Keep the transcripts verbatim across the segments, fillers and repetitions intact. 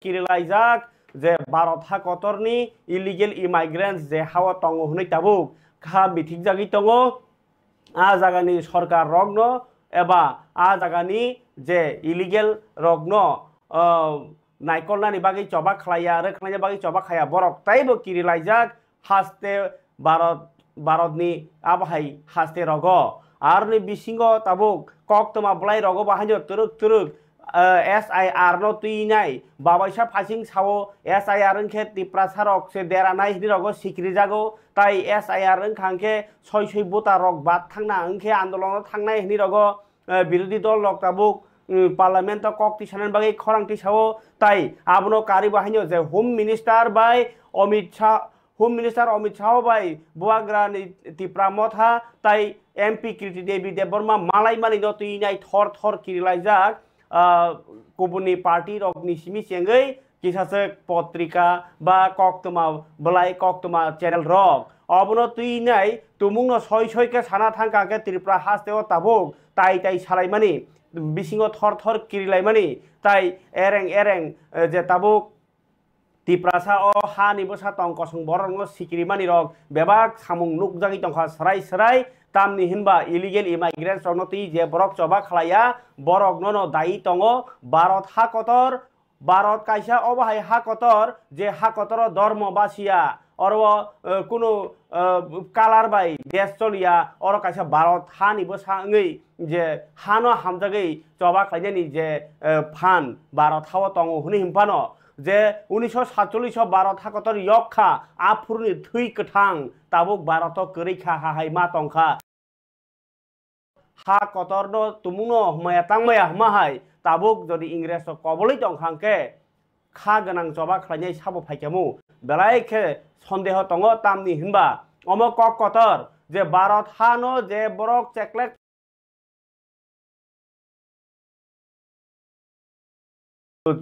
kirilaijak je Bharat ha kotorni illegal immigrants je hao tongo hwnwi tabuk kha mithikjagwi tongo. A jagani sorkar rokno eba a jagani je illegal rokno, ah, naikolnani bagwi choba khlaiya, rwkhlaina bagwi choba khaya, borok taibo kirilaijak haste Bharat, Bharatni abo hai haste rogo. Aroni bisingo tabuk koktwma bwlai rogo bahaino twrwk twrwk, ah, S I R no twinai, babaisa phasing sao S I R wngkhe Tiprasa rok se deranai hini rogo sikirijago, tai S I R wngkha hwnkhe soi soi buta rok bad thangna hwnkhe andolono thangnai hini rogo, eh, birodhi dol rok tabuk, mm, parliament o kok tisanani bagwi khorang tisao, tai abono karwi bahaino je Home Minister bai Amit Shah, Home Minister Amit Shah bai Bubagrani Tipra Motha tai M P Kirti Devi Debbarma malaimani no twinai thor thor kirilaijak, ah, kubuni party rokni simi chengwi kisaswk potrika ba koktwma bwlai koktwma channel rok. Obono twinai tumungno soi soi khe sana thangkha khe Tripura hasteo tabuk tai tai salaimani, bisingo thor thor kirilaimani, tai ereng ereng, eh, je tabuk Tiprasa o ha ni bwsa tong kosong borok no sikiri mani rok bebak samung nukjagwi tongkha srai srai, tamni hinba illegal immigrants rok no twi je borok choba khlaiya borok no no dayi tongo. Bharat ha kotor, Bharat kaisa obo hai ha kotor je ha kotoro dormo basiya, oro, eh, kunu, eh, color bai desh choliya, oro kaisa Bharat ha ni bwsa wngwi je hano hamjagwi choba khlainani je, eh, phan Bharat hao tongo hwnwi hinphano, je unisho satchollish o Bharat hakotor yok kha, aphuruni thwi kwthang tabuk Bharat o kwrwi kha, ha hai ma tong kha. Ha kotor no tumung no hwmaya tang maya hwma hai tabuk jodi Ingres rok kobolwi tong kha hwnkhe kha gwnang choba khlainai sabo phaikhamu belai khe sondeho tongo, tamni hinba omo kok kotor je Bharat hano je borok cheklek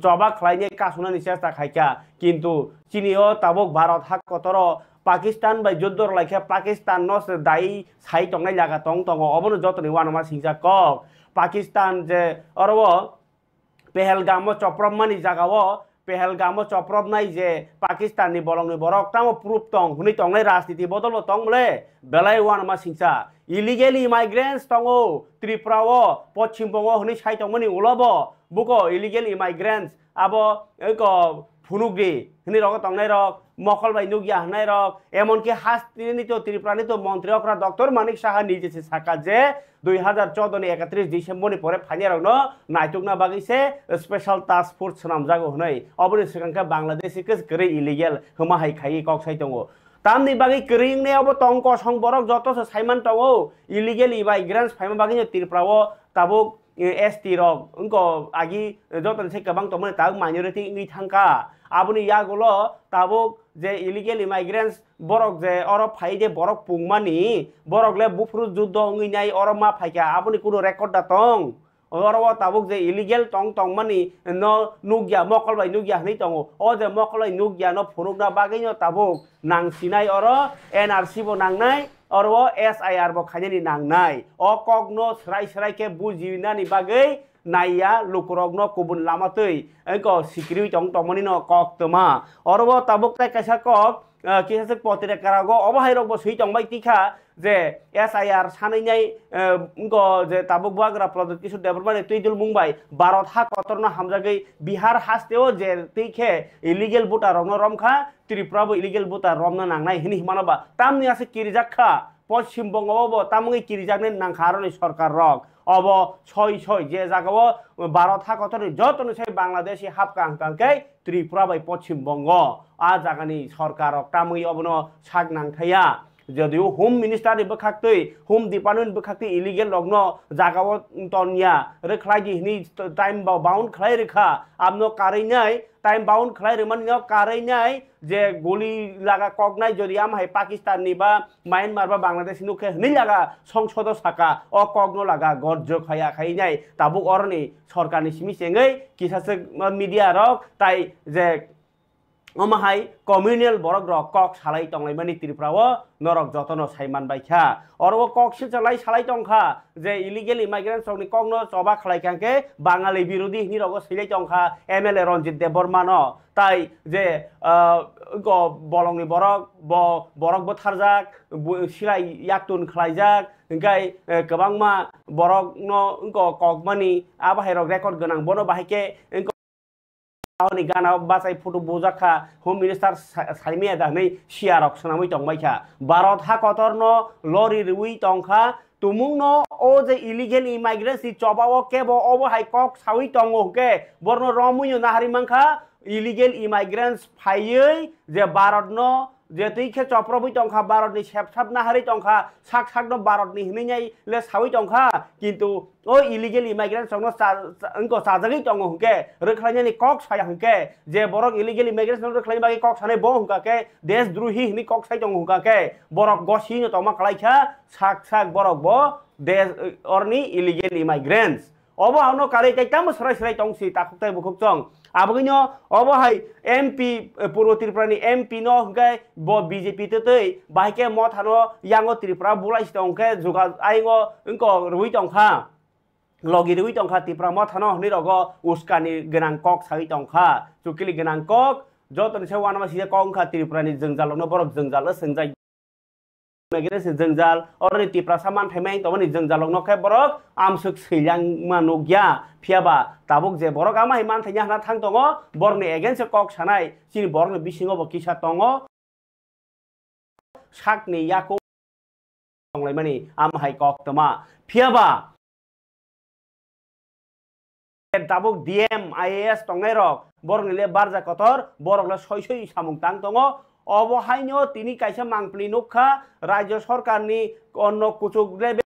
choba khlainai kasunani chesta khaikha, kintu chini o tabuk Bharat ha kotoro Pakistan bai juddo rwlaikha, Pakistan no se dai sai tongnai jaga tong tongo, obono jotoni uanama singcha kok. Pakistan je oro o Pehelgamo chopropmani jagao, Pehelgamo chopropnai je Pakistanni bolongni borok tamo proof tong hwnwi tongnai rajniti bodolbo tong bole? Belai uanama singcha. Illegal immigrants tongo Tripura o, Poschim Bongo hwnwi sai tongmani ulobo buko illegal immigrants abo eko phunukdi hwnwi rogo tongnai rok. Mokol bai nukya hwnai rok, emonki hasteni to Tripura ni to montri okra Doctor Manik Saha nije se saka je dui hazar choudo ni ekatris December ni pore phainai rok no naitukna bagwi se special task force swnamjago hwnwi. Oboni swkang khe Bangladeshi khe kwrwi illegal hwma hai khaiwi kok sai tongo. Tamni bagwi kwrwi wngnai obo tong kosong borok joto se saiman tongo, illegal immigrants phaima bagwi no Tripura o tabuk, eh, S T rok wngko agi jotoni se kwbang tongmani tabuk minority wngwi thangkha. Aboni yagulo tabuk je illegal immigrants borok je oro phai de borok pungmani, borok le buphuru juddo wngwi nai oro ma phaikha, aboni kunu record da tong? Oro o tabuk je illegal tong tongmani no nukya, mokol bai nukya hwnwi tongo. O je mokol bai nukya no phunukna bagwi no tabuk nang sinai oro N R C bo nangnai, oro o S I R bo khainani nangnai. O kok no swrai swrai khe bujinani bagwi naiya lukurokno kubun lama twi eko sikiriwi tong tongmani no kok twma. Oro o tabuk tai kaisa kok, ah, kisa se potrika rogo obo hai rok bo swi tong bai tikha je S I R sanai nai, eh, wngko je tabuk bubagra Pradyot Kishore Debbarma ni twi dulmung bai Bharat ha kotor no hamjagwi Bihar haste o je twi khe illegal voter rok no rom kha, Tripura bo illegal voter romna nangnai hini himano ba tamni ase kirijak kha, Poschim Bongo o bo tamungwi kirijaknai nangkha aroni sorkar rok. Obo soi soi je jaga o Bharat ha kotorni joto ni sai Bangladeshi hapka hwnkha hwnkhe Tripura bai Poschim Bongo. A jagani sorkar rok tamwi obono sak nangthaya. Jodio Home Minister ni bwkhaktwi, Home Department bwkhaktwi illegal rokno jaga o tonya rwkhlai di hini time ba bound khlai rwkha, abno karwi nai time bound khlai rwmani no karwi nai je guli laga koknai jodi am hai Pakistan ni ba Myanmar ba Bangladesh ni nukhe hwnwi laga songsodo saka o kokno laga gorjo khaya khai nai tabuk oroni sorkar ni simi chengwi kisa se media rok tai je Omo hai communal borok rok kok salai tonglaimani Tripura o norok jotono sai man bai kha. Oro o kok swchalai salai tong kha je illegal immigrants rok ni kok no choba khlai kha khe Bangali birodhi hini rogo swilai tong kha M L A Ranjit Debbarma no. Tai je, ah, go bolong ni borok bo borok bwtharjak, bu-, silai yaktun khlaijak, hingkai, eh, kwbangma borok no wngko kokmani abo hai rok record gwnang bono bahai khe wngko. Aboni gana o bachai photo bujak kha, Home Minister sa-, saimaya da hwnwi siya rok swnamwi tongbai kha. Bharat ha kotor no lori rwi tong kha, tumung no o je illegal immigrants ni choba o kebo obo hai kok sawi tongo hwnkhe borno romwi no nahari man kha, illegal immigrants phaiwi je Bharat no je twi khe choprobwi tong kha, Bharat ni sep sap nahari tong kha, sak sak no Bharat ni hwnwi nai le sawi tong kha, kintu o illegal immigrants rokno cha-, cha-, wngko chajagwi tongo hwnkhe, rwkhlainani kok saya hwnkhe, je borok illegal immigrants no rwkhlaina bagwi kok sanai bo hwnkha khe, deshdrohi hwnwi kok sai tongo hwnkha khe, borok gosino tongma kwlai kha, sak sak borok bo des-, orni illegal immigrants. Obo ano karwi tei tamo swrai swrai tong si takhuk tei bukhuk chong. Abogwino obo hai M P, eh, Purbo Tripura ni M P no hwnkhe bo B J P twtwi bahai khe mothano yango Tripura bulai si tong khe juga ayingo wngko rwi tong kha. Logi rwi tong kha Tipra mothano hwnwi rogo uskani gwnang kok sawi tong kha. Chukili gwnang kok jotoni se uanama side kok wngkha Tripura ni jwngjal rokno borok jwngjal o swngjak. Megere se jwngjal, oroni Tiprasa manthai mai tongmani jwngjal rokno khe borok amswk swilangma nukya. Phiyaba tabuk je borok ama hai manthai ya hwnna thang tongo, borokni against o kok sanai, chini borokni bisingo bo kisa tongo. Sakni yaku tonglaimani ama hai kok toma. Phiyaba tabuk D M, I A S tongnai rok, borok ni le barja kotor, borok le soi soi samung tang tongo. Obo haino tini kaisa mangpili nukha, rajyo sorkar ni onno kuchuk level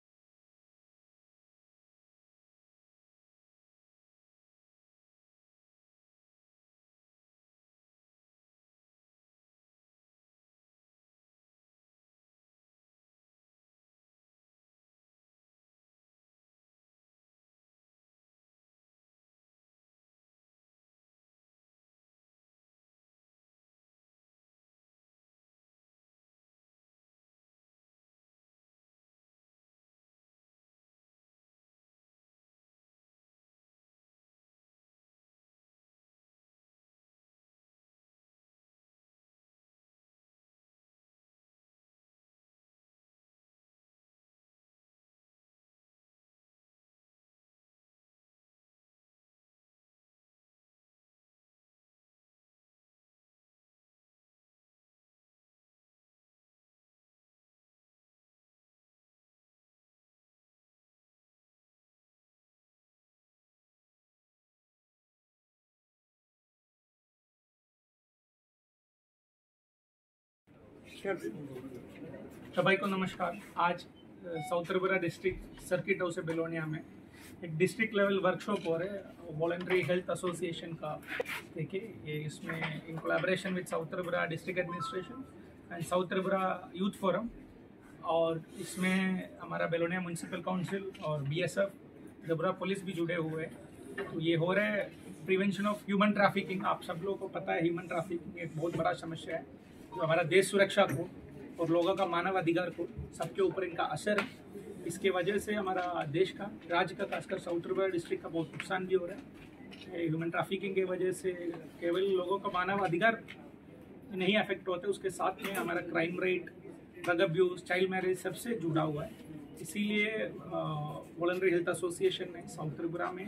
सबाई को नमस्कार। आज, अ, south Tripura district circuit house Belonia में एक district level workshop हो रहे voluntary health association का। देखिए, ये इसमें in collaboration with South Tripura District Administration and South Tripura Youth Forum, और इसमें हमारा बेलोनिया म्युनिसिपल काउंसिल और B S F त्रिपुरा पुलिस भी जुड़े हुए हैं। तो ये हो रहा है प्रिवेंशन ऑफ ह्यूमन ट्रैफिकिंग। आप सब लोगों को पता है, ह्यूमन ट्रैफिकिंग एक बहुत बड़ा समस्या है, जो हमारा देश सुरक्षा को और लोगों का मानव अधिकार को सबके ऊपर इनका असर है। इसके वजह से हमारा देश का, राज्य का, खासकर साउथ त्रिपुरा डिस्ट्रिक्ट का बहुत नुकसान भी हो रहा है। ये ह्यूमन ट्रैफिकिंग की वजह से केवल लोगों का मानव अधिकार नहीं अफेक्ट होते, उसके साथ में हमारा crime rate, drug abuse, child marriage सबसे जुड़ा हुआ है। इसीलिए वॉलंटरी हेल्थ एसोसिएशन ने साउथ त्रिपुरा में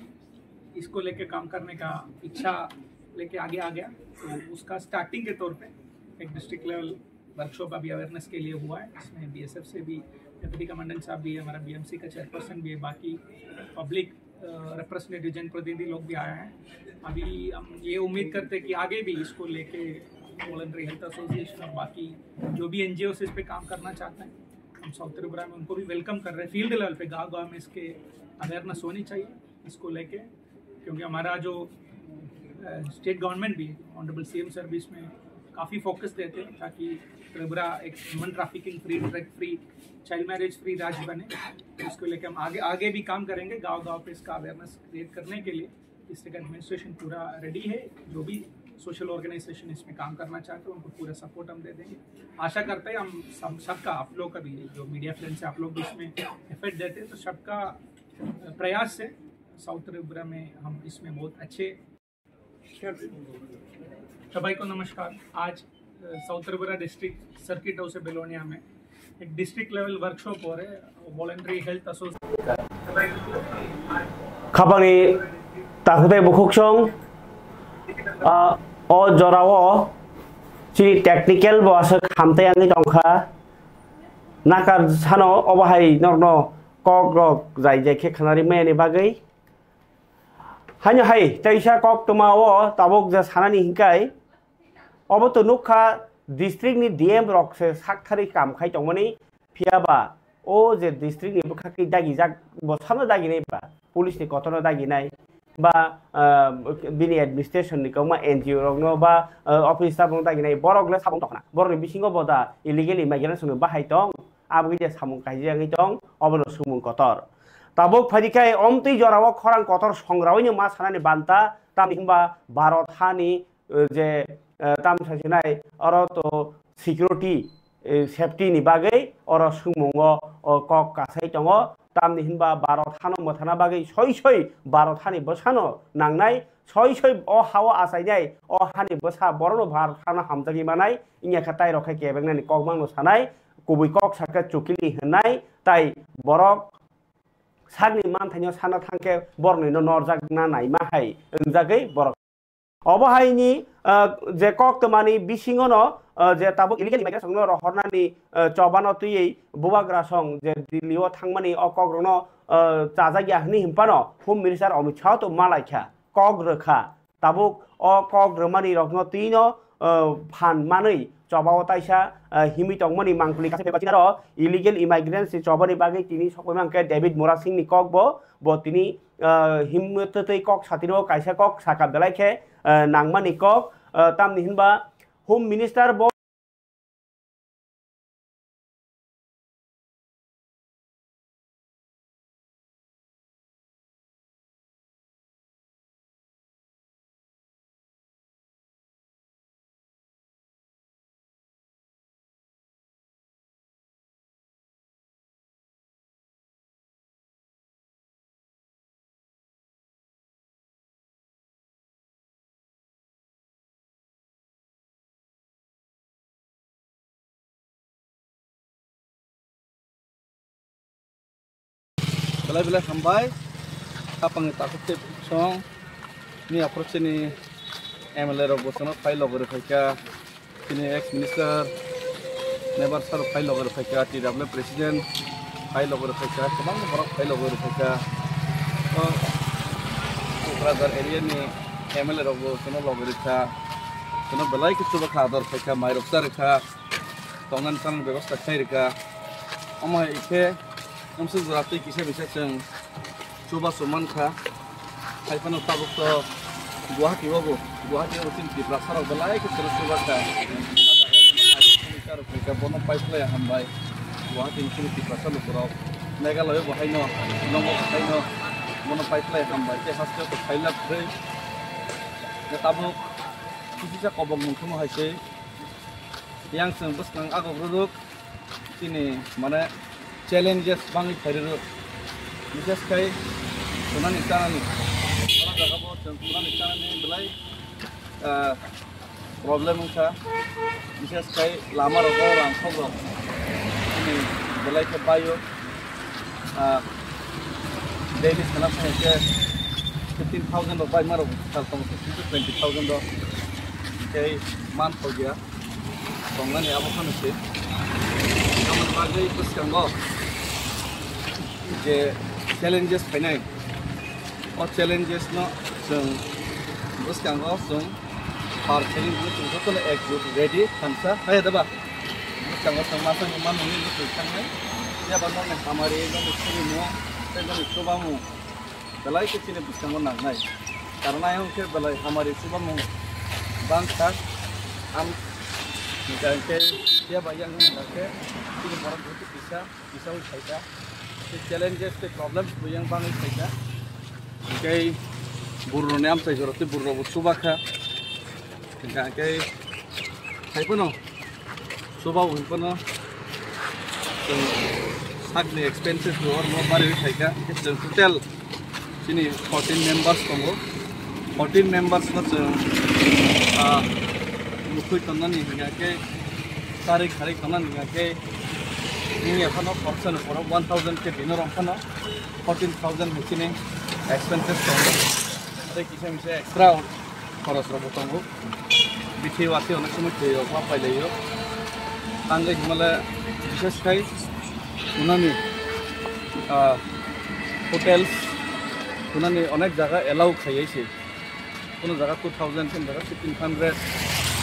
इसको लेके काम करने का इच्छा लेके आगे आ गया। तो उसका स्टार्टिंग के तौर पे एक डिस्ट्रिक्ट लेवल वर्कशॉप अभी अवेयरनेस के लिए हुआ है, इसमें B S F से भी डेप्यूटी कमांडेंट साहब भी है, हमारा B M C का चेयरपर्सन भी है, बाकी पब्लिक रिप्रेजेंटेटिव, जनप्रतिनिधि लोग भी आए हैं। अभी हम ये उम्मीद करते हैं कि आगे भी इसको लेके वॉलंटरी हेल्थ एसोसिएशन और बाकी जो भी एनजीओ इस पे काम करना चाहते हैं, हम साउथ त्रिपुरा में उनको भी वेलकम कर रहे हैं। फील्ड लेवल पे, गांव गांव में इसके अवेयरनेस होनी चाहिए इसको लेके, क्योंकि हमारा जो स्टेट गवर्नमेंट भी, ऑनरेबल सीएम सर भी इसमें काफ़ी फोकस देते हैं, ताकि त्रिपुरा एक human trafficking free, drug free, child marriage free राज्य बने। इसको लेके हम आगे, आगे भी काम करेंगे, गांव गांव पे इसका अवेयरनेस क्रिएट करने के लिए। डिस्ट्रिक्ट एडमिनिस्ट्रेशन पूरा रेडी है, जो भी सोशल ऑर्गेनाइजेशन इसमें काम करना चाहते हैं, उनको पूरा सपोर्ट हम दे देंगे। आशा करते हैं हम सब, सबका, आप लोग का भी, जो मीडिया फ्रेंड्स हैं, आप लोग भी इसमें एफर्ट देते हैं, तो सबका प्रयास से साउथ त्रिपुरा में हम इसमें बहुत अच्छे। सभी को नमस्कार। आज, अ, south Tripura district circuit house Belonia में एक डिस्ट्रिक्ट लेवल वर्कशॉप हो रहे हैं, voluntary health association. Khapangni takhuk tei bukhuksong, ah, o jorao chini technical bo aswk hamtwi wngwi tongkha. Nakar sano obo hai norokno kok rok jai jai khe khwnarwi maya ni bagwi. Haino hai teisa koktwma o tabuk je sanani hinkai, obo to nukha district ni D M rok se saktharwi kam khai tongmani, phiya ba o je district ni bwkha khe dagijak, bo sano daginai ba, police ni kotorno daginai ba, ah, bini administration ni kwbangma N G O rokno ba, ah, office staff rokno daginai, borok le samung tongkhna, borok ni bisingo bo da illegal immigration ni bahai tong, abo khe je samung kaijagwi tong, obono swngmung kotor. Tabuk phaidi khai omtwi jorao khorang kotor songraui no ma sanani banta, tamni hwnba Bharat hani, eh, je, eh, tam sasinai oro to security, eh, safety ni bagwi oro swngmungo, o, kok kasai tongo, tamni hwnba Bharat hano mwthana bagwi soi soi Bharat hani bwsano nangnai, soi soi o hao achainai, o hani bwsa borokno Bharat hano hamjagwi manai, wngya khe tai rok khe kebengnani kok mangno sanai, kubui kok sakhe chukili hwnai, tai borok sakni manthaino sana thangkhe borokni no norjakna naima hai wngjagwi borok. Obo haini, ah, je koktwmani bisingono, ah, je tabuk illegal immigration no rohornani, ah, chobano twiwi bubagra song je Delhi o thangmani o kokrokno, ah, chajakya hwnwi hinphano Home Minister Amit Shah to malaikha, kok rwkha. Tabuk o kok rwmani rokno twino, ah, phan manwi chobao taisa, ah, himwi tongmani mangpili kaisa bebak chinaro illegal immigrants ni chobani bagwi tini sokphaima hwnkhe David Murasing ni kok bo, bo tini, ah, himwi twtwi kok satiro kaisa kok saka belai khe, ah, nangmani kok, ah, tamni hinba Home Minister bo Belai belai hambai, khapangni takhuk tei song ni aphuru chini M L A rok bo chwngno phai logi rwphaikha, chini ex minister Mebar sir phai logi rwphaikha, T W F president phai logi rwphaikha, kwbangma borok phai logi rwphaikha. O Kokrajhar area ni M L A rok bo chwngno logi rwkha, chwngno belai khe chubakha, ador khaikha, mairok cha rwkha, tongnani chanani bebosta khai rwkha. Omo hai khe Omsuk jora tei kisa bisa chwng chubachu mankha. Haiphano tabuk to Guwahati o bo, Guwahati o bo chini Tiprasa rok belai khe chwla chubakha. Bono pipeline hambai. Guwahati ni chini Tiprasa lukurok Meghalaya bo haino, Shillong bo haino, bono pipeline hambai. Tei haste o to khailak kwrwi. Tabuk kisa kobok mungkhumu hai se. Yang chwng bwskang agok rwrwk. Chini mane challenges bangwi phairwrwk, bises khai sunani chanani, o jaga bo chwng sunani chanani belai, ah, problem wngkha, bises khai lama rogo rang khok rok chini belai khe baio. Ah, daily sana phai khe fifteen thousand rok bai ma rok sal tongo, fifteen to twenty thousand rok. Tei man thok ya, tongnani abo phano se. Aboni bagwi bwskango je challenges phainai, o challenges no chwng bwskango chwng par khaini chwng jotono ekjut ready thansa phai da ba. Bwskango chwng masa ni manmung ni bwswk thangnai. Phiya ba nokni hamari, nokni surimung tei nokni chubamung belai khe chini bwskango nangnai. Karon ayang khe belai hamari chubamung bangkha. Am hingkha hingkhe phiya ba yang hingkha khe chini borok jehetu kisa, kisa wng phaikha. Tei challenges tei problems bo yang bangwi phaikha. Hingkhe bururokni amchai jora tei bururokbo chubakha. Hingkha khe hai phano chuba wng phano chwng sakni expenses bo oro bari khaikha. Chwng total chini fourteen members tongo. Fourteen members no chwng, ah, mukhwi tonnani hingkha khe, chari kharwi tonnani hingkha khe, wngya phano khoroksa ni borok one thousand khe bino rong phano fourteen thousand hai chini expenses tongo. Tei kisa misa extra khorosrokbo tongo. Bithi wasi onek somoi twi rok ma pailai o. Tangwi himale bishes khai kunani, ah, hotels kunani onek jaga allow khaiye se. Kuno jaga two thousand, kuno jaga fifteen hundred,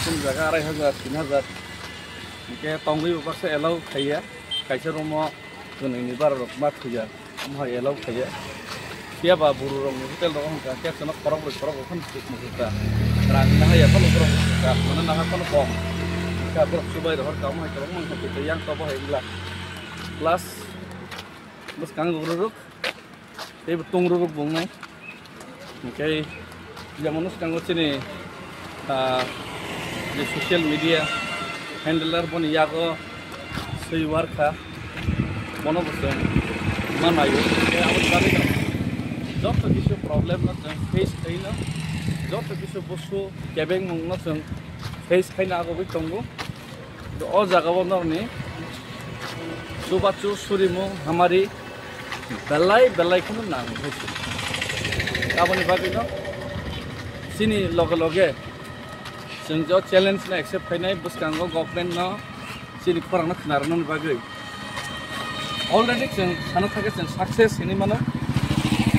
kuno jaga arai hajar, tin hajar. Hingke tongwi bo baksa allow khaiya. Kaisa room o Chwng nini bara rok ma thuya, omo hai allow khaiya. Phiya ba buru rok ni hotel rok wngkha, khe chwngno khorok rwi khorok rok phano thik muchukha. Rang na haya phano borok muchukha, mano na ha phano kok. Kha borok chubai rohor kha, omo hai kwbangma wngkha, tei yang tobo hai wngla. Plus bwskang rok rok, tei bo tong rok rok bo wngnai. Hingke jemon swkango chini, ah, je social media handler boni yago swi warkha, bono bo chwng ma naio. Hingke aboni bagwi no joto kisu problem no chwng face khaino, joto kisu busu kebengmung no chwng face khaino agogwi tongo. O jaga o norni chubachu, surimung, hamari belai belai kheno nang hwnkhe. Aboni bagwino chini loge loge chwng je o challenge no accept khainai bwskango government no chini khorang no khna rwnani bagwi. Already chwng sana thangkhe chwng success hinwi mano.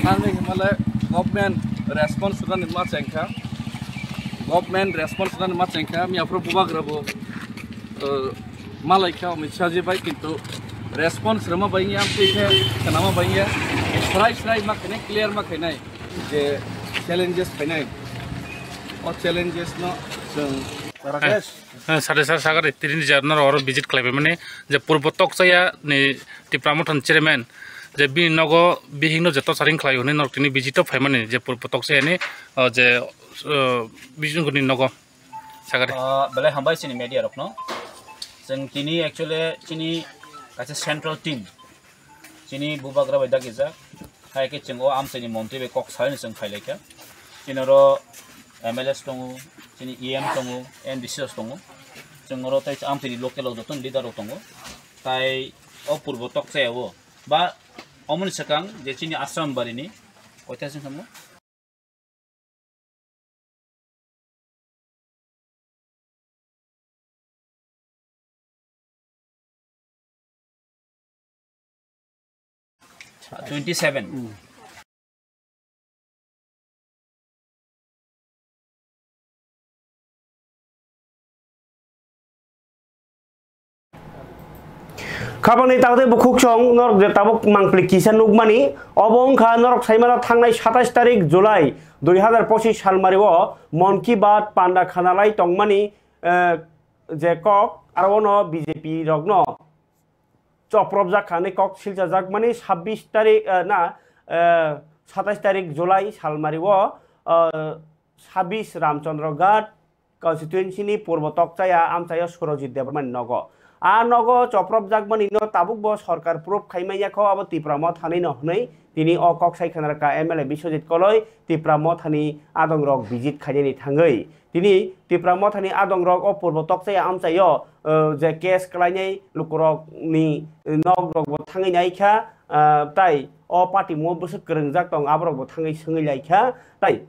Thangwi hinmale government response rwnani ma chengkha. Government response rwnani ma chengkha. Miyaphuru bubagra bo, uh, malaikha Amit Shah ji bai, kintu response rwma bai ya, amtwi khe khnama bai ya, srai srai ma khainai, clear ma khainai je challenges phainai. O challenges no chwng Rakesh. Eh, sade sa sagari tini jar noro oro visit khlai mani je Purbo Tokchaya ni Tipra Motha ni chairman je bini nogo bihik no je torturing khlai hwnwi norok tini visit o phaimani je Purbo Tokchaya ni, oh, je, oh, bisingkuni nogo. Sagari. Ah, belai hambai chini media rokno. Chwng tini actually chini kaisa central team. Chini bubagra bai dagijak. Hai khe chwng o amchaini montri bai kok salai chwng phailaikha. Chini oro M L As tongo, chini E M tongo, M D C rok tongo. Chwng oro tei amchaini local rok jotono leader rok tongo. Tai o purbo Tokchaya o ba omoni swkang je chini Ashram barini koita sing tamo? Twenty seven. Khabangni taktwi bukhuk song norok je tabuk mangpili kisa nukmani, obo wngkha norok saimano thangnai satais tarik July dui hazar pochis salmari o Mon Ki Baat panda khanalai tongmani, eh, je kok, aro ono B J P rokno chopropjak kha hinwi kok silchajakmani sabbis tarik, eh, na, eh, satais tarik July salmari o, eh, sabbis Ramchandra Ghat constituency ni Purbo Tokchaya amchaio Surojit Debbarma ni nogo. A nogo chopropjakmani no tabuk bo sorkar proof khaimanya kho abo Tipra Motha ni no hwnwi tini o kok sai khna rwkha M L A Biswajit Koloi Tipra Motha ni adong rok visit khainani thangwi. Tini Tipra Motha ni adong rok o Purbo Tokchaya amchaio, eh, je case kwlainai lukurok ni nok rok bo thangwi naikha, eh, tai o party mo bwswk kwrwngjak tong aborok bo thangwi swngwi laikha tai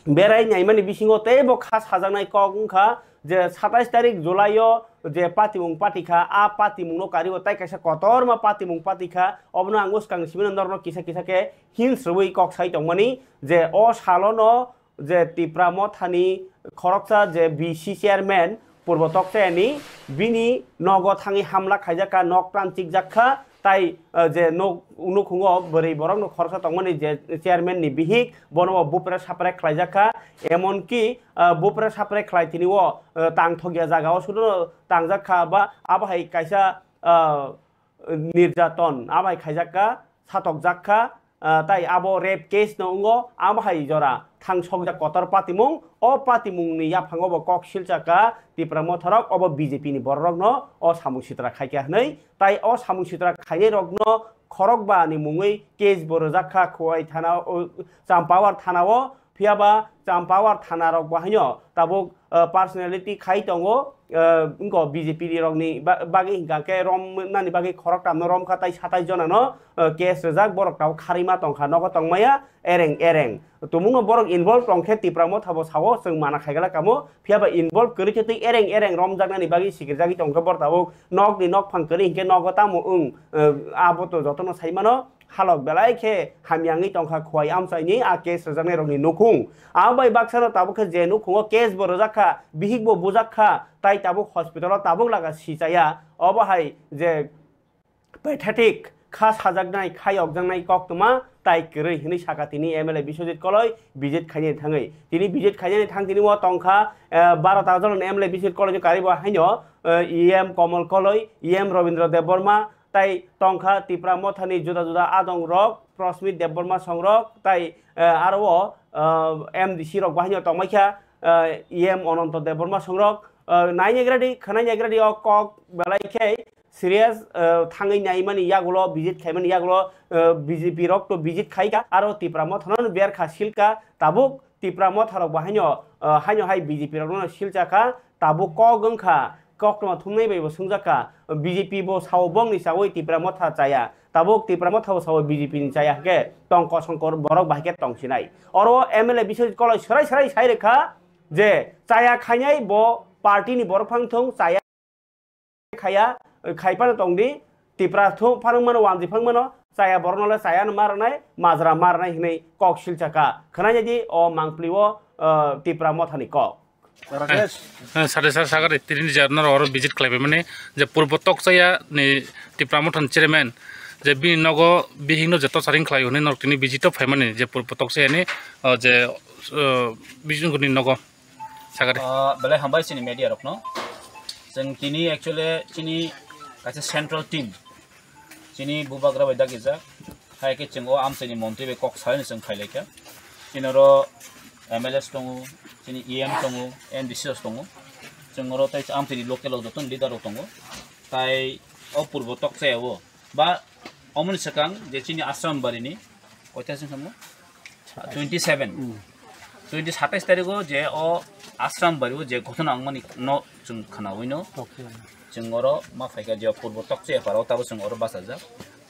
berai naimani bisingo teibo kha sajaknai kok wngkha je satais tarik July o je patimung patikha, a patimungno kariwi tai kaisa kotorma patimung patikha. Obono ang bwskang simino norokno kisa kisa khe hints rwui kok sai tongmani je o salono je Tipra Mothani khoroksa je B C chairman Purbo Tokchayani bini nogo thangwi hamla khaijakha, nok pran chikjakha, tai, eh, je nuk-, nukhungo bwrwi borokno khoroksa tongmani je chairman ni bihik, bono bo bupre sapre khlaijakha, emonki, eh, bupre sapre khlai tini o, eh, tangthokya jagao sudo tangjakha, ba abo hai kaisa, eh, nirjaton abo hai khaijakha, satokjakha, ah, tai abo rape case no wngo, abo hai jora thang sokjak kotor patimung, o patimung ni yaphango bo kok silchaka Tipra Motha rok, obo B J P ni borok rok no o samung sitra khaikha hwnwi, tai o samung sitra khainai rok no khorokba ni mungwi case bo rwjak kha Khowai thana o, Champawar thana o, phiya ba Champawar thana rok bo haino tabuk, ah, personality khai tongo, ah, wngkha B J P ni rok ni ba-, bagwi hwnkha khe rom nani bagwi khoroktham no rom kha tai satais jona no, ah, case rwjak, borok tabuk kharwi ma tong kha, nogo tong maya, ereng ereng. Tumung no borok involve tong khe Tipra Motha bo sao chwng mana khai glak kamo, phiya ba involve kwrwi khe tei ereng ereng romjak nani bagwi sikirjagwi tong khe borok tabuk nok ni nok phang kwrwi hinkhe nogo tamo wng, ah, abo to joto no sai mano. Halok belai khe hamya wngwi tongkha Khowai amchaini a case rwjaknairokni nukhung. Abo bai baksano tabuk khe je nukhungo case bo rwjak kha, bihik bo bujak kha, tai tabuk hospital-o tabuk laga si chaya. Obo hai je pathetic, kha sajaknai, kha yokjaknai koktwma tai kwrwi hwnwi sakha tini M L A Biswajit Koloi visit khainani thangwi. Tini visit khainani thang tini o tongkha, eh, baro ta jon M L A Biswajit Koloi ni karibo haino, eh, E M Komol Koloi, E M Robindra Debbarma, tai tongkha Tipra Mothani juda juda adong rok, Prosmit Debbarma songrok, tai, eh, aro o, eh, M D C rok bahai no tongmai kha, eh, E M Ananto Debbarma songrok, eh, nai naigradi, khwnai naigradi o kok belai khe serious, eh, thangwi naimani yagulo, visit khaimani yagulo, eh, B J P rok to visit khai kha, aro Tipra Mothano ber kha, sil kha, tabuk Tipra Motha rok bo haino, ah, haino hai B J P rok no silcha kha, tabuk kok wng kha, koktwma thumnai bai bo swngjak kha, B J P bo sao bongni chawi Tipra Motha chaya, tabuk Tipra Motha bo sao B J P ni chaya hwnkhe tong kosong kor borok bahai khe tong sinai. Oro M L A Biswajit Koloi swrai swrai sai rwkha je chaya khainai bo party ni borok phang thung chaya khaya, khaiphano tongdi, Tipra thung phanwngmano, wanji phangmano, chaya borokno le chayano ma rwnai, majra ma rwnai hwnwi kok silcha kha. Khwnai di o mangpli o, eh, Tipra Mothani kok. Eh, eh, sade sar sagari tini je norok oro visit khlai mani je purbo tokchaya ni Tipra Mothani chairman je bini nogo bihikno je tosaring khlai hwnwi norok tini visit o phaimani je purbo tokchaya ni, oh, je, eh, bisingkuni nogo. Sagari. Ah, belai hambai chini media rokno. Chwng tini actually chini kaisa central team. Chini bubagra bai dagijak. Hai khe chwng o amchaini montri bai kok salaini chwng phailaikha. Chini oro M L As tongo, chini E M tongo, M D C rok tongo. Chwng oro tei amchaini local rok jotono leader rok tongo. Tai o purbo tokchaya o ba omoni swkang je chini Ashram barini koita se samo? Twenty seven. Twenty satais tarigo je o Ashram bario je ghotona wngmani no chwng khnawi no. Chwng oro ma phaikha je purbo tokchaya paro tabo chwng oro bachajak.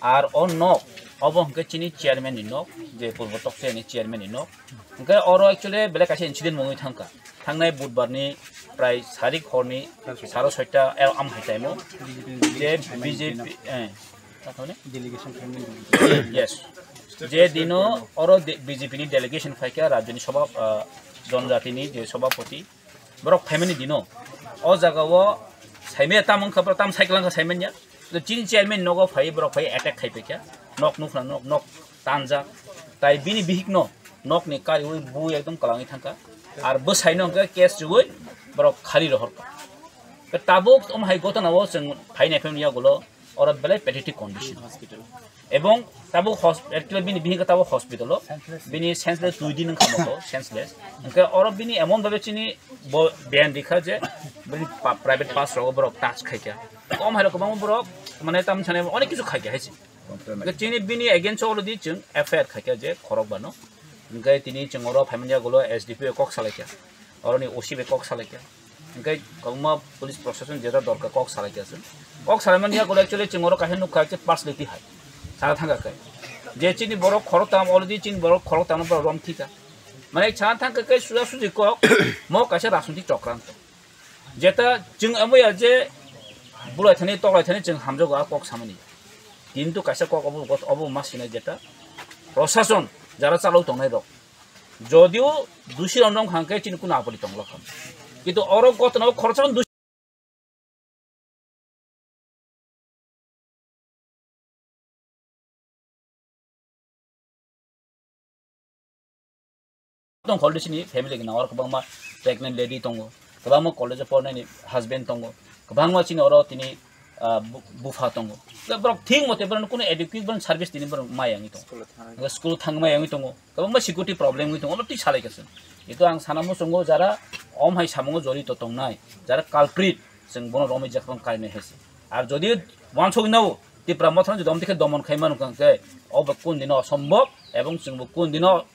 Ar o nok obo hwnkhe chini chairman ni nok, je purbo tokchaya ni chairman ni nok. Hwnkhe oro actually belai kaisa incident wngwi thangkha. Thangnai budbar ni prai sarik horni saro soita el am hai time o je B J P, eh, Yes. Je dino oro de-, B J P ni delegation phaikha rajyoni sabha, ah, jonjatini je sabhapati. Borok phaimani dino. O jaga o saimaya tam wngkha, borok tam cycle wngkha saimanya. To chini chairman nogo phai, borok phai attack khai paikha. Nok nukha, nok, nok tanjak. Tai bini bihik no, nok ni kariwi bui ekdom kalangwi thangkha. Ar bwsai no hwnkhe case riwi borok khali rohorkha. Tabuk om hai gotona o chwng phainai phaimani yagulo. Oro belai pathetic condition. Hospital. Ebong tabuk hos-, actually bini bihik tabuk hospital o. Senseless. Bini senseless dui din wngkha moto, senseless. Hwnkhe oro bini emon babe chini bo ban rikha je bini pa-, private parts rogo borok touch khaikha. Kom hairo kwbangma borok mane tam sane onek kisu khaikha haise. Hwnkhe chini bini against o already chwng F I R khaikha je khorok bano. Hwnkhe tini chwng oro phaimani yagulo S D P O kok salaikha. Oroni O C bai kok salaikha. Hwnkhe kwbangma police proshashan jeta dorkar kok salaikha chwng. Kok salaimani yagulo actually chwng oro kaisa nukha je personality hai. Sana thangkha khe. Je chini borok khoroktham already chini borok khoroktham no borok rom thika. Mane sana thangkha khe suja suji kok mo kaisa rajnitik chokranto. Jeta chwng amo ya je bulai thani toklai thani chwng hamjago a kok samani. Kintu kaisa kok obo, obo ma sinai jeta proshashan jara chalok tongnai rok. Jodio dusi rok nong hangke chini kuno apori tonglo kham. Kintu oro gotona o khoroksa dusi tong khol disini family gwnang oro kwbangma pregnant lady tongo, kwbangma college o pornaini husband tongo, kwbangma chini oro tini ah, bu-, bupha tongo. Tei borok thik mote borok kuno adequate borok service tini borok mai wngwi tongo. School thang mai wngwi tongo. Kwbangma security problem wngwi tongo, obo twi salai kha chwng. Itu ang sana muchungo jara om hai samungo jorito tongnai, jara culprit, chwng bono romwi jephang kainai hai se. Ar jodi wansuk nao Tipra Motha jodi om dikhe domon khai manu kang khe, obo kun dino osombob, ebong chwngbo kun dino,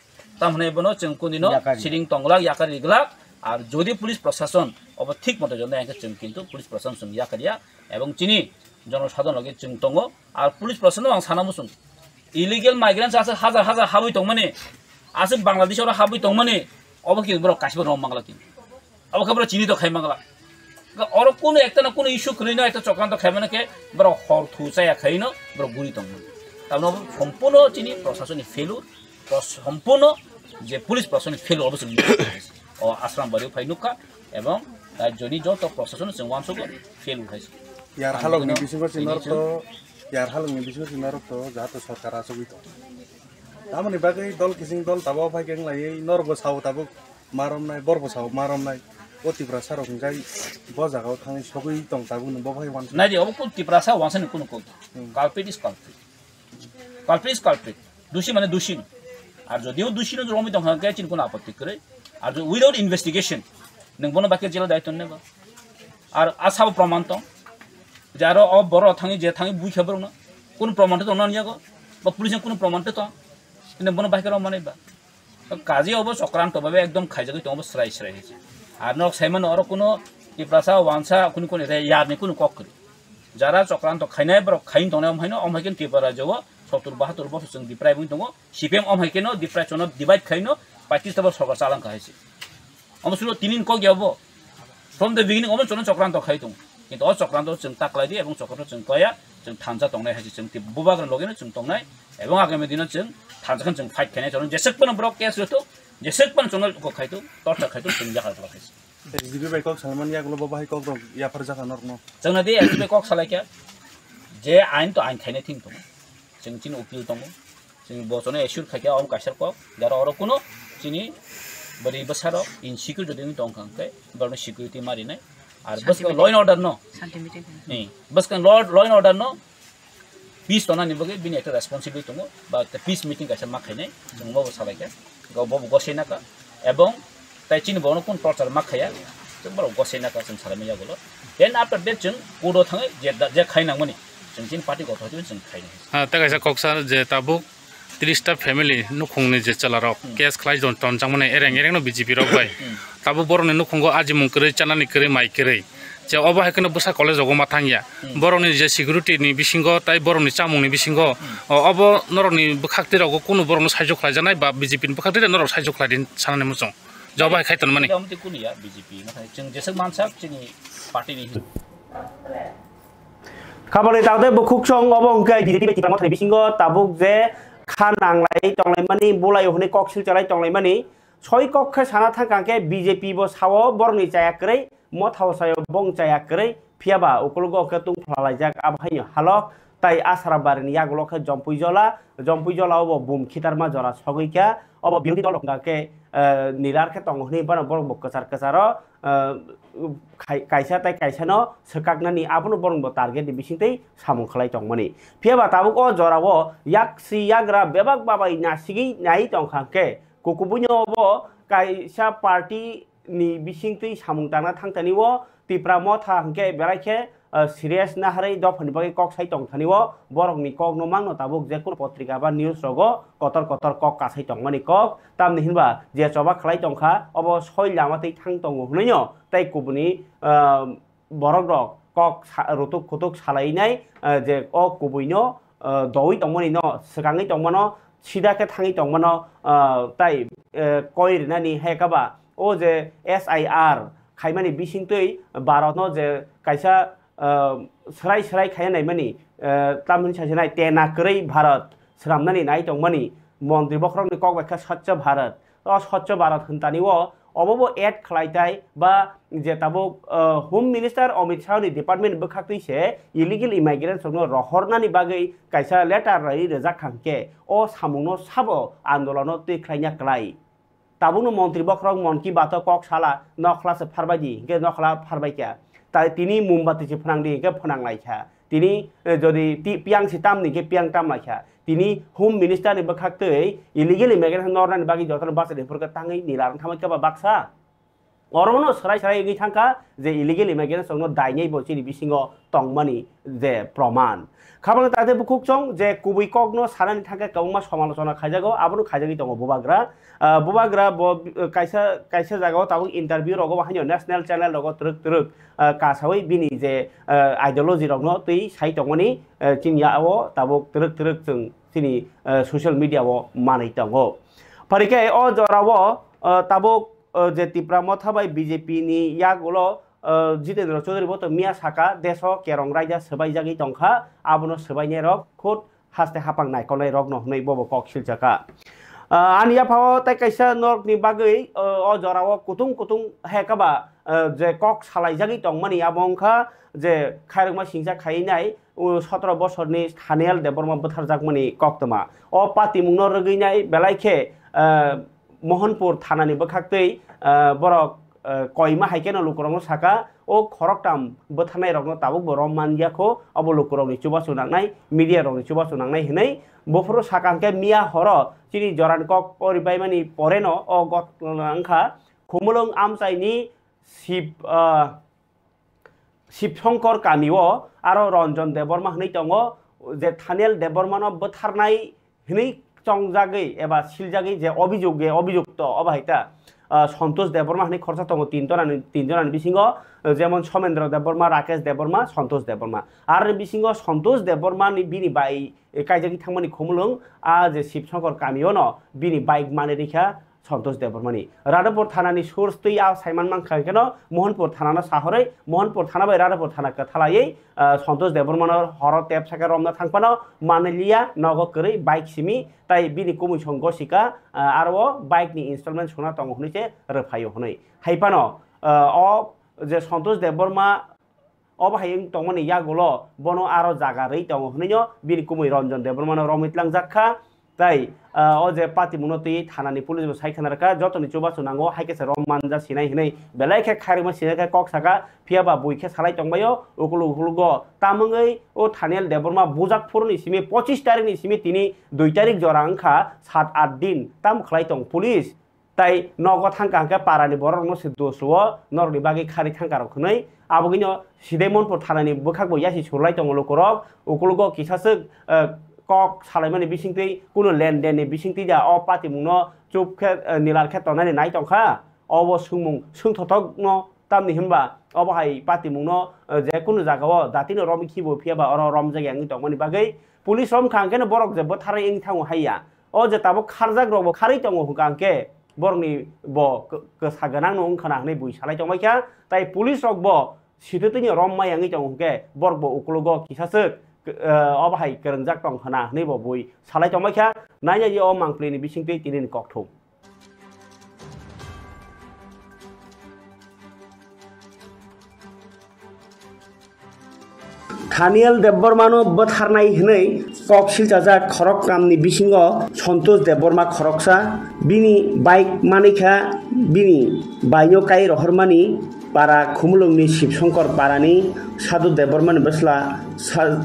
tam hwnwi bono chwng kun dino yakari. Siring tonglak, yakari glak. Ar jodi police prosason obo thik moto jodi nai khe chwng kintu police prosason chwng yakariya, ebong chini jonosadharon loge chwng tongo. Ar police prosason ang sana muchung, illegal migrants aswk hajar hajar habwi tongmani, aswk Bangladesh oro habwi tongmani, obo khe borok kaisa borok mangla tini. Obo khe borok chini to khai mangla. Oro kuno ekta na kuno issue khwlwino ekta chokranto khai mano khe borok hor thu chaya khaino borok guri tongmani. Tamno obo sompurno chini prosasoni failure, pros-, sompurno je police prosasoni failure obo chwng o Asrambari phai nukha ebong rajyoni joto prosasoni chwng wansugo failure hai se. Yar halokni bisingo chini norok to, yar halokni bisingo chini norok to jato sorkar achugwi tong. Tamoni bagwi dol kising dol tabuk phai khe wng laiwi norokbo sao tabuk maromnai, borbo sao maromnai. O Tiprasa rok hwnkhai bo jagao thangwi sogwi tong tabuk nwng bo phai wansa. Naidi, obo kuk Tiprasa wansa ni kunu kuk. Hmm. Culprit is culprit. Culprit is culprit. Dusi mane dusi no. Ar jodio dusi no romwi tong kha khe chini kunu apotti kwrwi. Ar jo-, without investigation nwng bono bakhe jela dai tonne ba. Ar asabo proman tong. Je aro o boro thangwi je thangwi bui khe borok no. Kunu proman tong nani yago. Ba police ni kunu proman tong. Nwng bono bakhe romani ba. Kaje obo chokranto babe ekdom khaijagwi tongo, obo srai srai hai se. Ar nok saimano oro kuno Tiprasa wansa kunu kunu re yarni kunu kok kwrwi. Jara chokranto khainai borok khain tongnai om haino, om hai khe Tripura rajyo o sottur bahattur bosor chwng Diprai wngwi tongo. C P M om hai kheno Diprai chono divide khaino paitris ta bo sorkar chalangkha hai se. Omo sulo tinin kok ya bo. From the beginning omo chono chokranto khai tongo. Kintu o chokranto chwng ta khlai di ebong chokranto chwng klaiya, chwng thansa tongnai hai se chwng tei bubagrani logeno chwng tongnai. Ebong agami dino chwng thansa khe chwng fight khainai chono jeswk phano borok case rwthok, jeswk phano chono kok khai thok, torture khai thok, chwng yakar khlak hai se. S D P bai kok salmani yagulo bo bahai kok rok yaphar jaka norokno. Chwngno di S D P kok salai khe je ain to ain khainai thing tongo. Chwng chini upil tongo. Chini bochono assure khai khe om kaisa kok. Jara oro kuno chini bwrwi bwsarok insecure jodi wngwi tong kha hwnkhe borokno security ma rinai. Ar bwskang law and order no. Shanti meeting. Ni, bwskang law, law and order no. Peace tongnani bagwi bini ekta responsibility tongo, ba ekta peace meeting kaisa ma khainai, chwng bobo salai kha, go bobo gosai naka, ebong tai chini bono kun torture ma khaiya, chwng borok gosai naka chwng salai manya gulo. Then after that chwng court o thangwi je da-, je khai nangmani, chwng chini party gotho hwtwi chwng khainai. Ah, tei kaisa kok sa je tabuk tris ta family nukhungni je chwlarok Hmm. case khlai jon tonjakmani ereng ereng no B J P rok bai. Hmm. Tabuk borokni nukhungo ajimung kwrwi, chanani kwrwi, mai kwrwi. Je obo hai kheno bwsa college rogo ma thangya. Hmm. Borokni je security ni bisingo tai borokni chamungni bisingo, Hmm. o, obo norokni bwkhaktwi rogo kunu borokno saijo khlaijaknai ba B J P ni bwkhaktwi norok saijo khlai di sanani muchung. Je obo hai khai tonmani. Omo tei kunu ya B J P, nathai chwng jeswk mansak chini party ni. Khabani tangde bukhuksong obo hwnkhe B J P bai Tipra Mothani bisingo tabuk je kha nanglai tonglaimani, bulai hwnwi kok silchalai tonglaimani, soi kok khe sana thangkha khe B J P bo sao borokni chaya kwrwi, Motha o sayo bong chaya kwrwi, phiya ba ukologo khe tungphla laijak, abo haino halok tai Asarabari ni yagulo khe Jompui Jola, Jompui Jola o bo bum khitarma jora sogwi kha, obo birodhi dol rok hwnkha khe, eh, nilar khe tongo hwnwi bono borok bo kwchar kwcharo, eh, khai-, kaisa tai kaisa no swkaknani abono borok bo target ni bisingtwi samung khlai tongmani. Phiya ba tabuk o jora o yaksi yagra bebak babai nasigwi nai tongkha khe kukubuino bo kaisa party ni bisingtwi samung tangna thangtani o Tipra Motha hwnkhe belai khe, ah, serious naharwi dophani bagwi kok sai tongthani o borokni kokno mangno tabuk jekunu potrika ba news rogo kotor kotor kok kasai tongmani kok. Tamni hinba je choba khlai tongkha obo soi lama twi thang tongo hwnwi no tei kubuni, ah, borok rok kok sa-, rutuk khutuk salainai, ah, je o kubuino, ah, doui tongmani no swkangwi tongmano sida khe thangwi tongmano, ah, tai, eh, koi rinani hai khe ba o je S I R khaimani bisingtwi Bharatno je kaisa, ah, swrai swrai khaina naimani, eh, tamni sajinai tena kwrwi Bharat swnamnani nai tongmani montri bokhorokni kok bai khe Swachh Bharat. O Swachh Bharat hwntani o obo bo add khlai tai ba je tabuk, ah, Home Minister Amit Shah ni department bwkhaktwi se illegal immigrants rokno rohornani bagwi kaisa letter rai rwjak kha hwnkhe o samungno sabo andolono twi khlaina klai. Tabukno montri bokhorok Mon Ki Bato kok sala nokhla se pharbai di, hwnkhe nokhla pharbai kha. Tai tini mombati se phnang di hwnkhe phnang lai kha. Tini, eh, jodi ti-, piyang se tam di hwnkhe piyang tam lai kha. Tini Home Minister ni bwkhak twi illegal immigration nornani bagwi jotono bachai phurkhe tangwi nila rwng thamwi khe ba baksa. Orono swrai swrai wngwi thangkha je illegal immigration no dainai bo chini bisingo tongmani je proman. Khabangni tate bukhuk chwng je kubui kokno sanani thangkhe kwbangma somalochona khaijago, abono khaijagwi tongo Bubagra. Ah, Bubagra bo, eh, kaisa, kaisa jagao tabuk interview rogo bo haino national channel rogo twrwk twrwk, ah, kasawi bini je, ah, ideology rokno twi sai tongmani, eh, chini ya o tabuk twrwk twrwk chwng chini, eh, social media o manwi tongo. Pharikhe o jorao, eh, tabuk, eh, je Tipra Motha bai B J P ni yagulo, eh, Jitendra Chaudhary bo to miya saka deso kerong raida swbaijagwi tongkha, abono swbainairok khud haste hapang naikolnai rokno hwnwi bobo kok silchakha. Ah, ani yaphao tei kaisa norokni bagwi, ah, o jorao kutung kutung hekaba, ah, je kok salaijagwi tongmani abo wngkha je khairokma singcha khainai, o sotoro bosorni Thaniel Debbarma bwtharjakmani koktwma. O patimungno rwgwinai belai khe, ah, Mohanpur thanani bwkhaktwi, ah, borok, ah, koima hai kheno lukurokno saka, o khoroktham bwtharnairokno tabukbo rom man ya kho, obo lukurokni chubachu nangnai, media rokni chubachu nangnai hwnwi. Buphuru saka hwnkhe miya horo chini jorani kok poribaimani poreno o ghotona wngkha Khumulwng amchaini Sib-, ah, Shivshankar kamio aro Ranjan Debbarma hwnwi tongo, je Thaniel Debbarmano bwtharnai hwnwi chongjagwi eba siljagwi je obhijog, je obhijokto obo hai ta, ah, Santosh Debbarma hwnwi khoroksa tongo tin jonani, tin jonani bisingo, jemon Somendra Debbarma, Rakesh Debbarma, Santosh Debbarma. Aroni bisingo Santosh Debbarmani bini bai kaijagwi thangmani Khumulwng, a je Shivshankar kamiono bini bike manwi rikha, Santosh Debbarmani. Radhapur thanani source twi a saiman mankha keno Mohanpur thanano sahorwi, Mohanpur thana bai Radhapur thana kwthalaiwi, ah, Santosh Debbarmano horo tep saka romna thangphano manliya, nogo kwrwi bike simi tai bini kumui song gosika, ah, aro o bike ni installment sona tongo hwnwi se rwphaio hwnwi. Haiphano, ah, o je Santosh Debbarma obo hai wng tongmani yagulo bono aro jaga rwi tongo hwnwi no bini kumui Ranjan Debbarmano romwi tlangjak kha. Tai, ah, o je patimungno twi thanani police bo sai khna rwkha, jotoni chubachu nango, hai khe se rom manja sinai hwnwi belai khe khairokma sinai khe kok saka, phiya ba bui khe salai tongbaio, ukuluk ukulugo tamungwi o Thaniel Debbarma bujak phuruni simi pochis tarikni simi tini dui tarik jora wngkha, sat at din tam khlai tong police. Tai nogo thangkha hwnkhe parani borokno se dosuo, norokni bagwi kharwi thangkha rok hwnwi. Abogwino Sidai Monpur thanani bwkhakbo yasi surlai tongo lukurok. Ukulugo kisaswk, eh, kok salaimani bisingtwi, kunu lendenni bisingtwi da o patimungno chup khe, eh, nilar khe tonani nai tongkha. Obo swngmung swngthothokno tamni hwnba obo hai patimungno, eh, je kunu jagao datino romwi khibo phiya ba oro romjak ya wngwi tongmani bagwi police romkha hwnkhe no borok je bwtharwi wngwi thango hai ya. O je tabuk kharjak rokbo kharwi tongo hwnkha hwnkhe borokni bo kw-, kwsa gwnangno wngkhana hwnwi bui salai tongbaikha, tai police rokbo sitwtwino rom maya wngwi tongo hwnkhe borokbo ukulugo kisaswk, eh, obo hai kwrwngjak tongkhana hwnwi bo bui salai tongbaikha. Nainai di o mangpili ni bisingtwi tini ni kokthum. Thaniel Debbarmano bwtharnai hwnwi kok silchajak khoroknamni bisingo Santosh Debbarma khoroksa, bini bike manwi kha, bini baino kai rohormani para Khumulwngni Shivshankar parani Sadhu Debbarmani bwsla Sa-,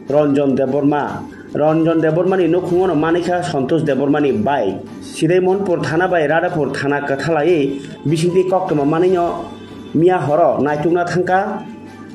Ranjan Debbarma. Ranjan Debbarmani nukhungono manwi kha Santosh Debbarmani bike. Sidai Monpur thana bai Radhapur thana kwthalaiwi bisingtwi koktwma manwino miya horo naitukna thangkha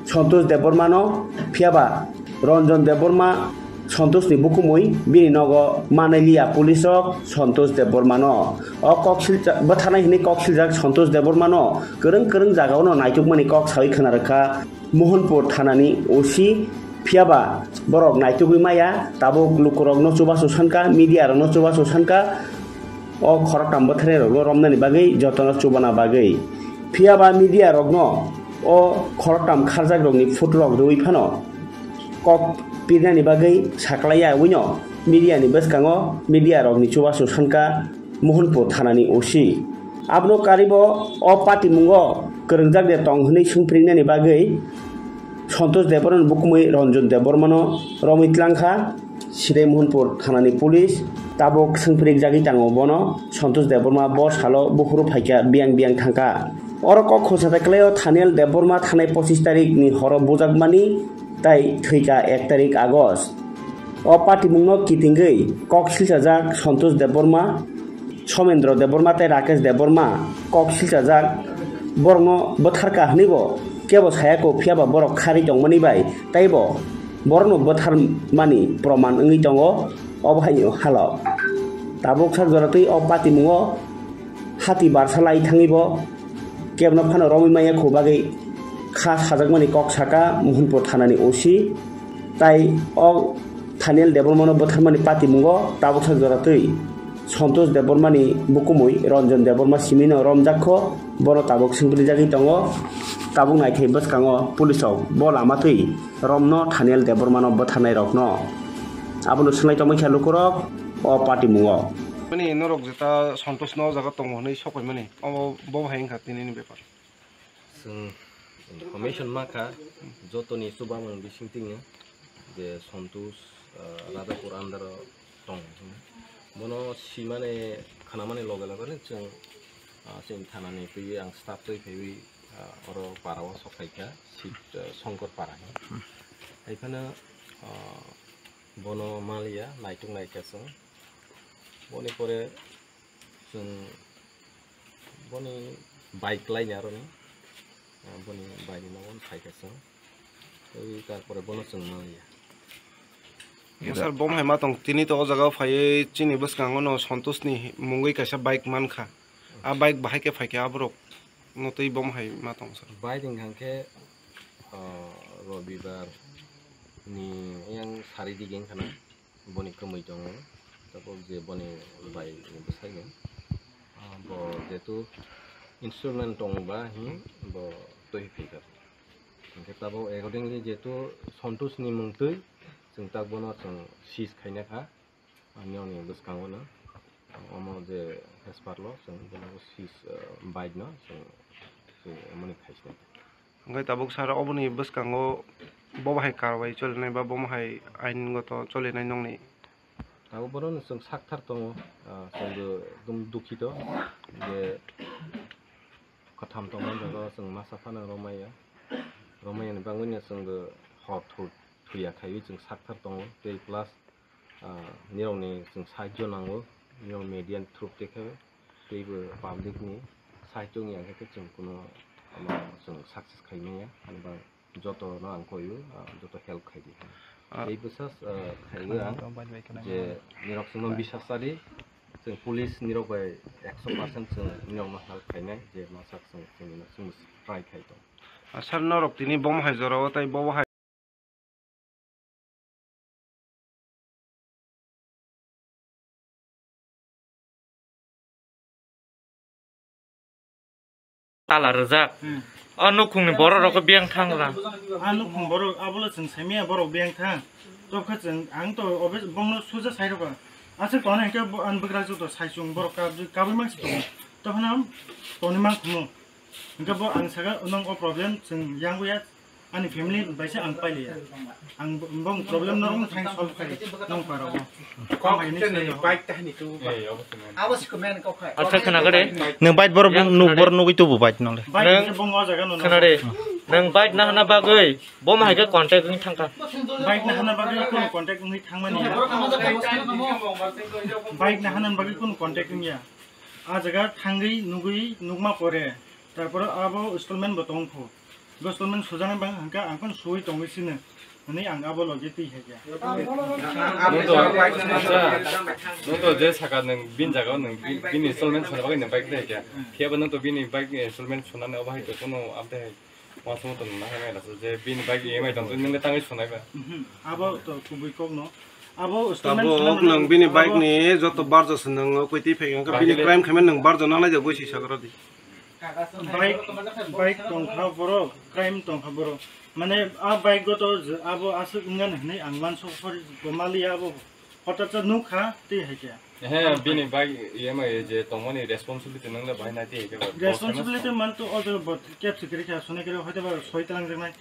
Santosh Debbarmano, phiyaba Ranjan Debbarma Santoshni bukumui bini nogo manwi liya police rok Santosh Debbarmano. O kok silcha-, bwtharnai hwnwi kok siljak Santosh Debbarmano kwrwng kwrwng jagaono naitukmani kok sawi khna rwkha. Mohanpur thanani O C, phiyaba borok naitugwi maya, tabuk lukurokno chubachu sanka, media rokno chubachu sanka, o khoroktham bwtharnai rokno romnani bagwi jotono chubana bagwi. Phiyaba media rokno o khoroktham kharjak rokni photo rok rwui phano kok pirnani bagwi saklaiya wino media ni bwskango media rokni chubachu sanka Mohanpur thanani O C. Abono karibo o patimungo kwrwngjak de tong hwnwi swngpringnani bagwi Santosh Debbarmani bukumui Ranjan Debbarmano romwi tlangkha. Sidai Mohanpur thanani police tabuk swngpringjagwi tango bono. Santosh Debbarma bo salo buphuru phaikha biyang biyang thangkha. Oro kok khosata kwlaio Thaniel Debbarma thanai pochis tarik ni horo bujakmani tai thwika ek tarik August. O patimungno kitingwi kok silchajak Santosh Debbarma, Somendro Debbarma tei Rakesh Debbarma kok silchajak borokno bwtharkha hwnwibo kebo sayako, phiyaba borok kharwi tongmani bai teibo borokno bwtharmani proman wngwi tongo obo haino halok. Tabuk sak jora twi o patimungo hati barsa lai thangwi bo kebno phano romwi maya khu bagwi kha sajakmani kok saka Mohonpur thanani O C. Tai o Thaniel Debbarmano bwtharmani patimungo tabuk sak jora twi Santosh Debbarmani bukumui Ranjan Debbarma simino romjak kho, bono tabuk singprijagwi tongo. Tabuk naithai bwskango police rok bo lama twi romno Thaniel Debbarmano bwtharnai rokno abono swngwi tongwi kha lukurok o patimungo. Mani norok jeta Santosh no o jaga tongo hwnwi sok paimani, omo bo hai wngkha tini ni bepar. Chwng information ma kha, jotoni chubamung bising tingya je Santosh, ah, Radhapur under o tong hwnwi. Bono simani khanamani loge loge no chwng, ah, chini thanani twiwi ang staff twi phaiwi, ah, oro para o sok phaikha, Sik, ah, Songkor para hwnwi. Haiphano, ah, bono maliya, naituk naikha chwng. Boni pore chwng boni bike laini aroni, ah, boni bike ni nogo phaikha chwng. Tei tarpore bono chwng maliya. Sir, bom hai ma tong tini to o jaga o phaiwi chini bwskango no Santosh ni mungwi kaisa bike mankha. A bike bahai khe phaikha aborok no twi bom hai ma tong sir. Bike wngkha khe, ah, Robibar ni yang sari dige wngkha na. Boni kwmwi tongo, tabuk je boni bai ni bwsai no, ah, bo jetu instrument tong ba hi bo twi phi kha. Hwnkhe tabuk accordingly jetu Santosh ni mung twi chwng tak bono chwng seize khaina kha, ani oni bwskango no, omo je hespar lo chwng bono seize, ah, bike no chwng, chwng emoni khaisnai. Hwnkhe tabuk sir oboni bwskango bo bahai karwai cholinai ba bo bahai aingoto cholinai nongni? Tabuk bono chwng sakthar tongo, ah, chwngbo ekdum dukhito je kwtham tongmani jaga chwng masa phano romaya, romaya ni bagwino chwngbo hor thu-, thuya khaiwi chwng sakthar tongo tei plus ah, nirokni chwng sahajyo nango, nirok media ni through tei khe teibo public ni sahajyo wngya khe chwng kuno, ano, chwng success khai manya, ani bang joto no ang koiyo, ah, joto help khai di. Ah. Tei bwsas, ah, khaiwi ang je nirok chwngno bisas chadi, chwng police nirok bai ekso percent chwng nirok no help khainai je masa chwng, chwng, chwng try khai tong. Ah, sir, norok tini bom hai jora o tei bo hai Tala rwjak. Hmm. O nukhungni borok rokho biyang thang lang. A nukhung borok abola chwng saimaya borok biyang thang. Tobkha chwng ang to obe bongno suja sai rokha. Aswk toni hwnkhe bo ani bwkrajwk to sai chwng borok kabui, kabui mangsi tongo. Tobhano toni mangkhumu. Hwnkhe bo ang saka nwng o problem chwng yang buya. Ani family bai se ang pailiya. Ang bo-, bong problem no rong thang solve khai nong paro. Kok tini bike tahani tu. Abo si komen kok khai. Acha khna gade. Nwng bike bor nuk bor nugui tubu bike nole. Bike se bong o jaga no. Khna de. Nwng bike na hana bagwi bom hai khe contact wng thangkha. Bike na hana bagwi kono contact wngwi thangmani ya. Bike na hana bagwi kono contact wngya. A jaga thangwi nugwi nukma pore. Tarpore abo installment bo tongkho. Bo installment sujani bang hwnkhe ang phano suwi tongwi sino hwnwi ang abo logi twi hai khe. Nwng to, acha, nwng to je saka nwng bini jaga o nwng bi-, bini installment suna bagwi nwng bike twi hai khe. Phiya bo nwng to bini bike installment sunani obo hai to kuno update hai. Uansukma to nang nai mela je bini bike E M I tong twi nwng le tangwi sunai ba. Mhm. Abo to kubui kok no. Abo installment suna nwng bini bike ni joto barjo se nwng kwtwi phai hwnkhe bini crime khaimani nwng barjo nang lai ja goi si sagra di. Bike, bike tongkha borok, crime tongkha borok. Mane, a bike go to je abo aswk wngyan hwnwi ang mansuk sori gomali abo. Hotat sa nukha, tei hai khe. He, bini bike E M I je tongmani responsibility nang le bahai nai tei hai khe ba. Responsibility man to o jaga bot kep sikiri kha, sone kiri hoite ba soi talang jaknai.